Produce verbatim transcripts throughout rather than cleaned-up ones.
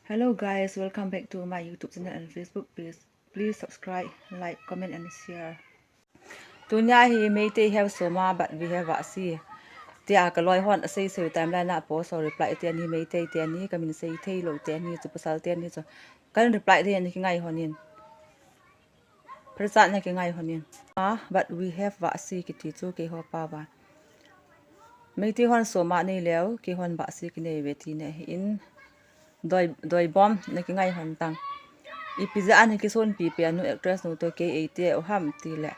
Hello guys, welcome back to my YouTube channel and Facebook page. Please subscribe, like, comment and share. Tunia hi Meitei have Soma but we have Vahsi tia kaloi hon asei sei timeline a post ho reply te ani, Meitei te ani, kamin sei thei lou te ani chu, pasal te ani chu. Kan reply te ani kingai hon in. Prasad na kingai hon in. Ah, but we have Vahsi kiti chu keiho pao va. Meitei hon Soma nei leu, keihon Vahsi kinei ve tina ahin. Doi, doi bom na kingai hon tang. Ipi jeh a na kisonpi pen nu actress nu toh kei eiti u ham tile.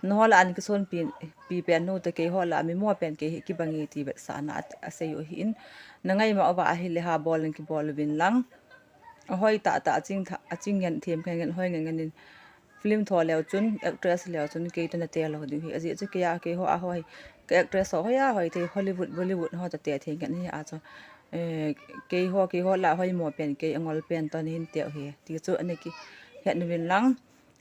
Nangho lah a na kisonpi, pi pen nu toh keiho lah a mi mo pen kei hi kibang e ti vetsahna a, asei u ahin. Na ngai ma uva ahile ha bol in kibol uvin lang. Ahoi tah tah, aching tha, aching ngen them ngen ngen, hoi ngen ngen in. Film tho leu chun, actress leu chun, kei toh na te lou diu hi. Ajeh chu kei a, keiho a hoi, ka actress ho hoi a hoi thei, Hollywood, Bollywood ho toh te thei ngen hi a chu. Eh, keiho, keiho lah a hoi mo pen, kei angol pen toh na hin te u hi. Ti chu ana kihet uvin lang.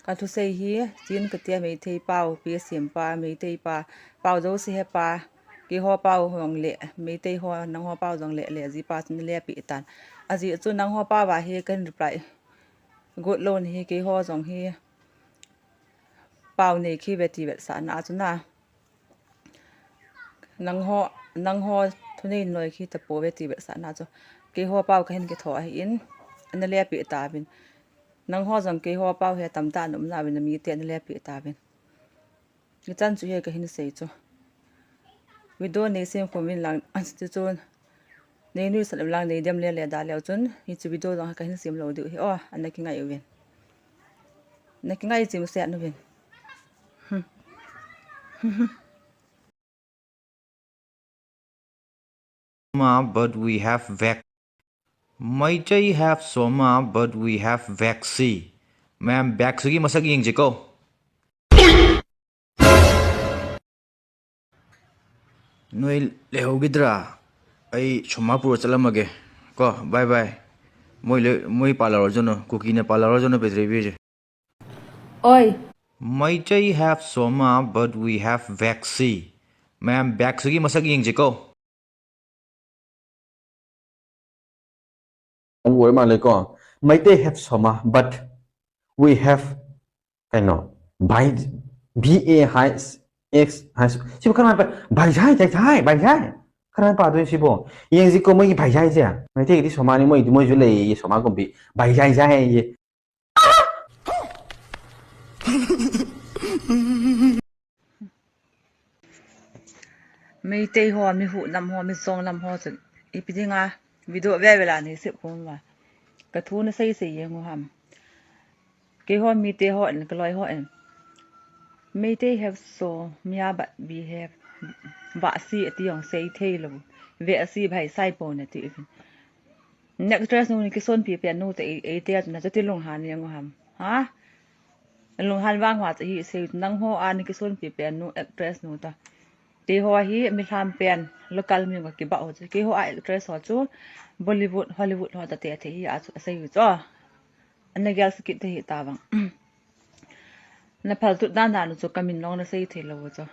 Ka thusei hi, Chin kati a Meitei pao, pi sim pa, Meitei pa, pao jouse he pa, keiho pao jong le, Meitei ho, nangho pao jong le, le, ji pa chun le pi tan. Ajeh chu nangho pao va hi kan reply. Good lou na hi keiho jong hi pao nei khi ve ti vetsahna chu na. Nangho, nangho thunei noi khi tapou ve ti vetsahna chu. Keiho pao kahin kitho ahin, ana le pi tauvin. Nangho jong keiho pao hi tamtah na um nauvin, na mite ana le pi tauvin. Hichan chu hi kahin sei chu. Video nei sem khum uvin lang, an chu chun. Nei nuisat um lang nei dem le le da leu chun, hichu video jong kahin sem lou diu hi o, ana kingai uvin. Na kingai chim se uvin. Hmm. Soma, but we have vac-, Meitei have Soma, but we have Vahsi. Ma'am, Vahsi ki masak yeng je ko. Noi le ho gidra. Ai, Soma pura chala mage. Ko, bye bye. Moi le, moi pala ro jono, Kuki ne pala ro jono petre bije. Oi. Meitei have Soma, but we have Vahsi. Ma'am, Vahsi ki masak yeng je ko. Oi, ma le ko. Meitei have Soma, but we have, I know, by B A high X high. Si ko kana pa, by high, high, high, by high. Kana pa tu si bo. Yeng si ko moi by high je. Meitei di Soma ni moi, moi ju le Soma ko bi. By high, high ye. Meitei ho, mi huhnam ho, mi jongnam ho chun ipi dinga video ve ve la nei sep khum uva. Ka thu na sei sei yeng u ham. Keiho mite hon, kaloi hon. Meitei have Soma, but we have Vahsi ati jong sei thei lou. Vahsi bhai sai po na ti uvin. Actress nu ni kisonpi pen nu te ei, eiti a chu na chu ti lunghan yeng u ham. Ha? Lunghan vang uva chu hi sei nangho a ni kisonpi pen nu actress nu ta. Keiho hi mi lham pen local mi ka kibah ho chu. Keiho a actress ho chu Bollywood, Hollywood ho ta te te hi a chu asei u chu. Ana gel sakit te hi ta vang. Na phal tut dan dan u chu kamin long na sei thei lou u chu.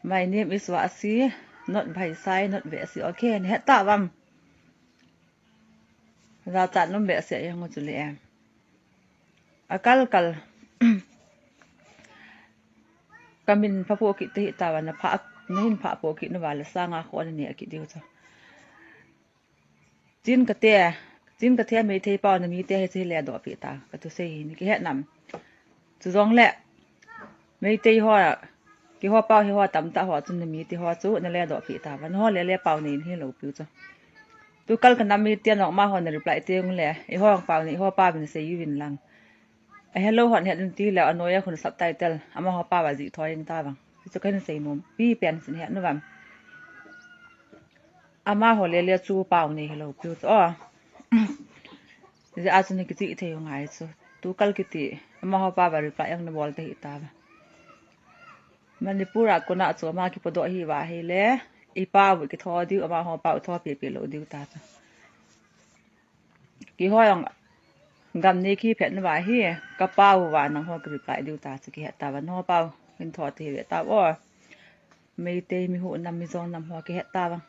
My name is Vahsi, not Bhaisai, not Vahsi. Okay, na het ta vam. Jachat nom behseh jeng u chu le em. Akal kal. Kamin pha po kit te hi ta va na pha, na hin pha po kit na va le sanga kho na ne kit diu chu. Chin kate, Chin kate Meitei pao na mite hi chu hi le doh pi ta. Ka thusei hi na kihet nam. Chu jong le, Meitei ho, keiho pao hi ho tamtah ho chun na mite ho chu na le doh pi ta. Van ho le le pao nei hi lou piu chu. Tu kal ka nam mite nong ma ho na reply te ung le, eiho pao nei, eiho pao nei sei uvin lang. A hello hon het in ti le, a noi a khun subtitle, amaho pao va ji thoi in ta vang. Chu kan sei nom, pi pen sin het nu vam. Amaho le le chu pao nei hi lou piu chu. O. Jeh a chu na kichi thei u ngai chu. Tu kal kiti, amaho pao va reply ang na bol te hi ta va. Manipur a kona chu ama kipodoh hi va hi le, i pao kitho diu, amaho pao tho pi pi lou diu ta chu. Keiho jong gam nei khi phet na va hi, ka pao va nangho ki reply diu ta chu kihet ta va, nangho pao hin tho te hi ve ta o. Meitei mi huhnam mi jongnam ho kihet ta vang.